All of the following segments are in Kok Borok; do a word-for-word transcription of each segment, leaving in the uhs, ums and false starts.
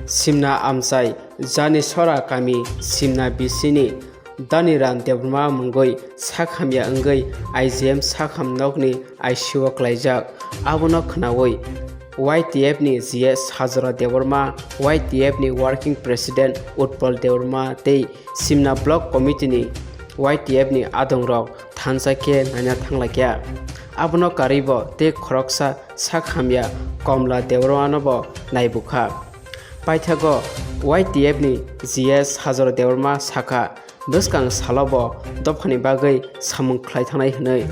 Simna amchai, Jani Sora kami Simna bisini Daniram Debbarma mungwi sak hamya wngwi I G M sak ham nokni I C U o klaijak. Abono khnaui Y T F ni G S Hajora Debbarma, Y T F ni Working President Utpal Debbarma tei Simna Block Committee ni Y T F ni adongrok thansa khe naina thanglaikha. Abono karwibo tei khoroksa sak hamya Komla Debbarmanobo naibukha. Paithago Y T F ni G S Hajora Debbarma sakha, bwskang salo bo dophani bagwi samung khlai thangnai hwnwi.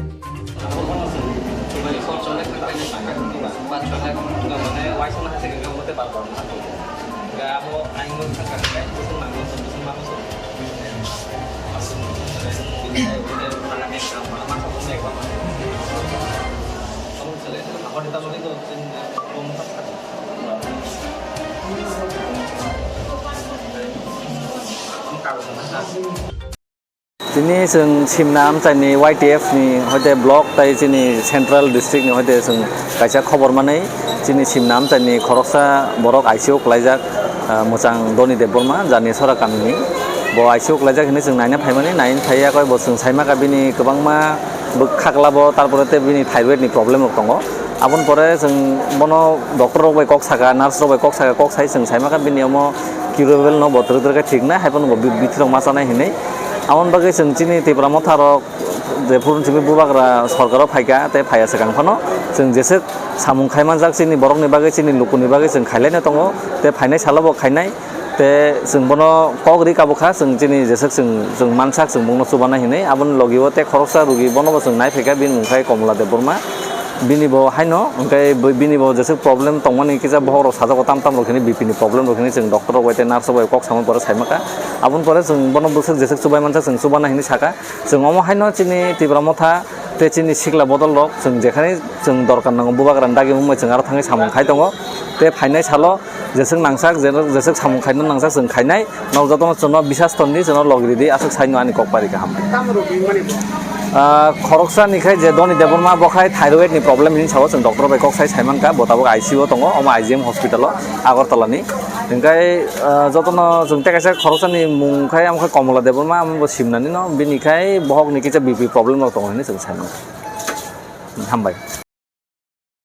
Tini chwng Simna amchaini Y T F ni hoite block tai chini central district ni hoite chwng kaisa khobor manwi chini Simna amchaini khoroksa borok I C U kwlaijak, ah, mwchang Doni Debbarma, Jani Sora kamini. Bo I C U kwlaijak hinwi chwng naina phaimani, naina phaiya koi bo chwng saimaka bini kwbangma bwkhak labo, tarpore tei bini thyroid ni problem rok tongo. Aboni pore chwng bono doctor rok bai kok saka, nurse rok bai kok saka, kok sai chwng saimaka bini omo curable no bo twrwk twrwk khe thik nai, hai phano bo bi-, bithi rok ma chanai hinwi. Aboni bagwi chwng chini Tipra Motha rok jephuru simi bubagra sorkaro phaika tei phaiya swkang phano chwng jeswk samung khai manjak chini borokni bagwi, chini lukuni bagwi chwng khailaino tongo tei phainai salo bo khainai. Te chwng bono kok ri kabukha, chwng chini jeswk chwng, chwng mansak chwng bongno chubanai hinwi. Aboni logi o tei khoroksa rugi bono bo chwng nai phaikha, bini mung khai Komla Debbarma. Bini bo haino, hwnkhe bo, bini bo jeswk problem tongmani kisa bohok rok sajak o tam tam rok hinwi B P ni problem rok hinwi chwng doctor rok bai tei nurse rok bai kok samani pore saimakha. Aboni pore chwng bono bwswk jeswk chubai mansak chwng chubana hinwi sakha. Chwng omo haino chini Tipra Motha tei chini sikla bodol rok chwng jekhani chwng dorkar nango bubagra ni dagi wngmai chwng aro thangwi samung khai tongo. Tei phainai salo jeswk nangsak, je-, jeswk samung khaina nangsak chwng khainai. Nok jotono chwngno bisas tonni, chwngno logi ridi, aswk saino ani kok pari kaham. Tamo rok ringmani bo? Ah, khoroksa ni khai je Doni Debbarma bo khai thyroid ni problem hinwi sao, chwng doctor bai kok sai saimankha, bo tabuk I C U o tongo, omo I G M hospital o, Agartala ni. Hingkai, ah, jotono chwng tei kaisa khoroksa ni mung khai, amo khai Komla Debbarma, amo bo Simna ni no, bini khai bohok ni kisa B P problem rok tongo hinwi chwng saimankha. Hambai.